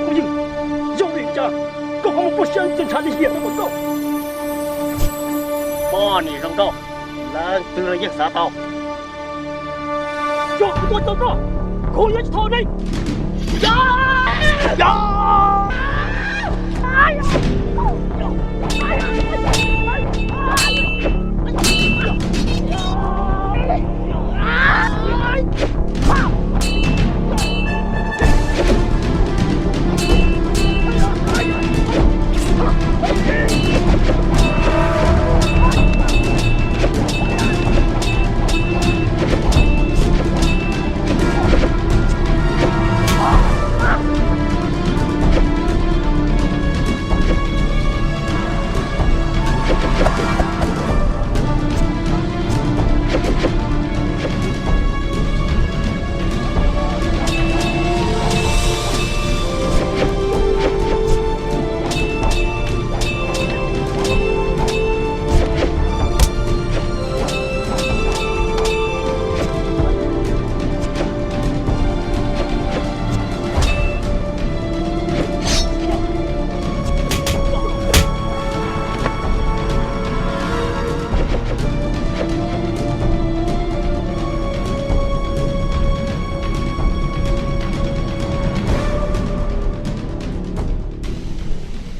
Yog vim li cas koj ho mus pub siab ntxhi ntshav li hiam rau koj? Poj niam zoo nkauj, leej twg los yeej xav tau. Yog kuv tua tau koj, kuv yuav tsis thov nej.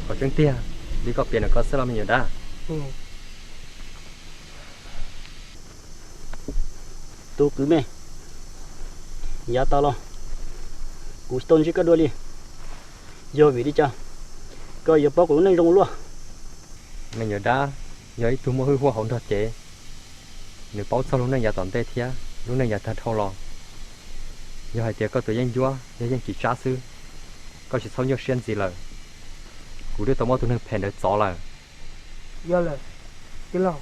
Qhov tseeb tiag li koj piav ntawm koj xwb los me nyuam dab? Tus kwv me, yav tas los kuv tsis tau ntsib koj dua li, yog vim li cas koj yuav paub kuv lub neej zoo luaj? Me nyuam dab yog ib tug muaj hwj huam hauv nrog cev, nws paub txog lub neej yav tom ntej thiab lub neej yav tag dhau los. Yog hais tias koj tus yeeb ncuab yog Yeej Kim Tsab xwb, koj tsis txhob nyuaj siab ntxiv lawm. Kuv twb tau muab tus neeg phem ntawd txov lawm. Yog lawm, tij laug,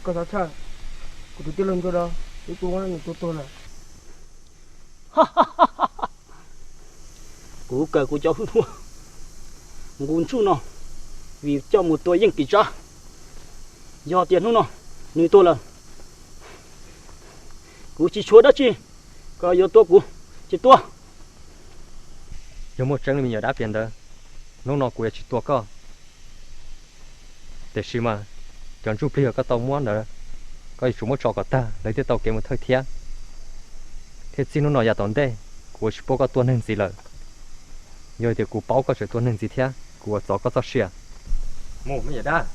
koj xav tshaj, kuv tus tij laug ntsuag no twb kuv muab nws tua tuag lawm. Kuv kawm kuv cov hwj huam nqus ntsuj no vim coj mus tua Yeej Kim Tsab. Yog tias hnub no nws tuag lawm, kuv tsis tshuav dab tsi koj yuav tua kuv, tsis tua. Yog muaj tseeb li me nyuam dab piav ntawd, hnub no kuv yuav tsis tua koj. Tiam sis mas cov ntsuj plig uas koj tau muab ntawd, koj yuav tsum muab tso kom tag lawv thiaj tau kev mus thawj thiab. Thiab txij hnub no yav tom ntej kuv yuav tsis pub koj tua neeg ntxiv lawm. Yog tias kuv paub koj tseem tua neeg ntxiv thiab, kuv yuav txov koj txoj sia. Mus me nyuam dab.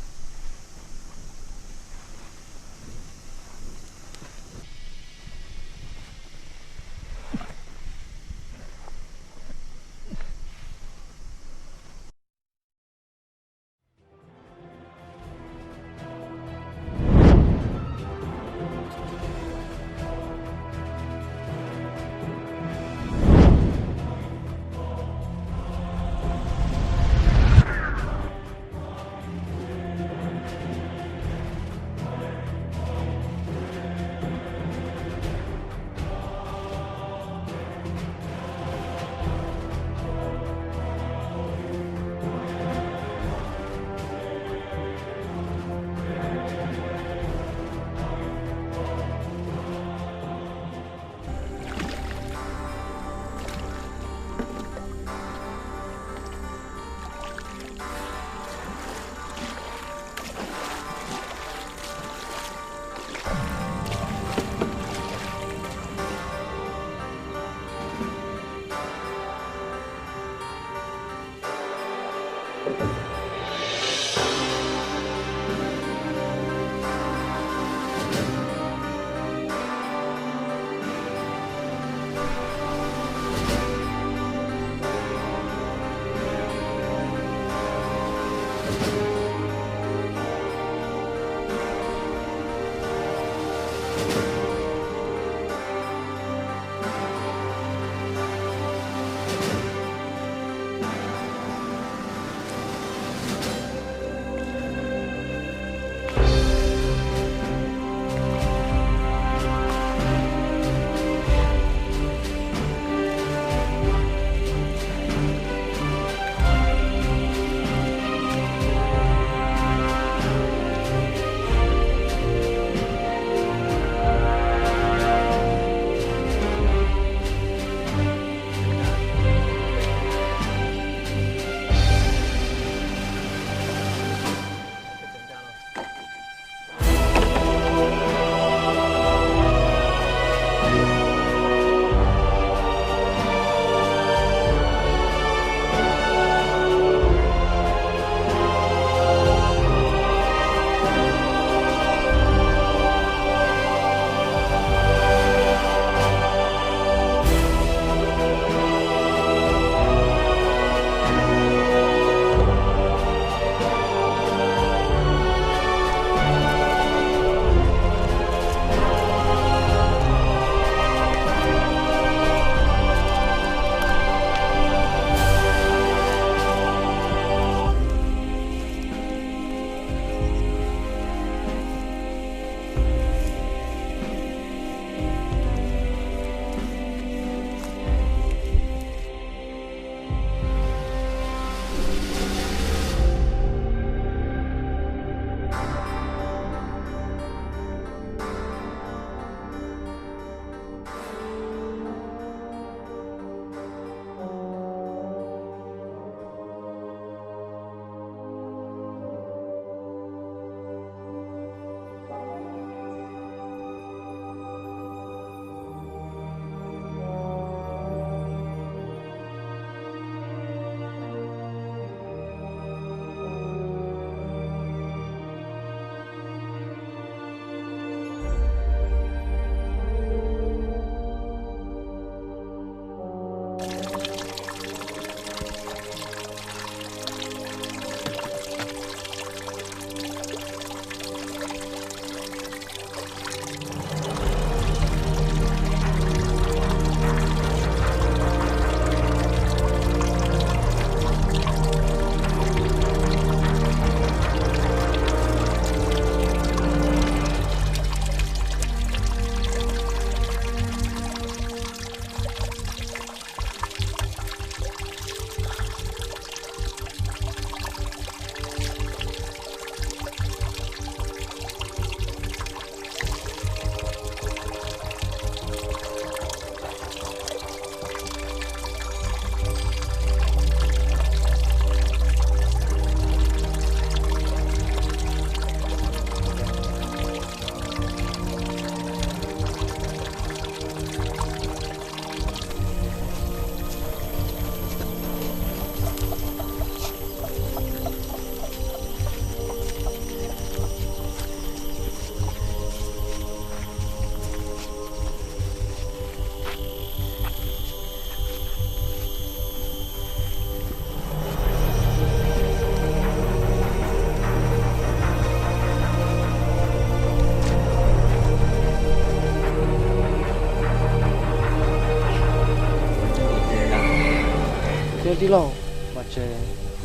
Tij laug, mas tseem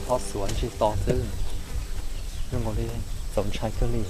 ho xuav ntsej to xwb, zoo nkaus li txaus ntshai kawg li.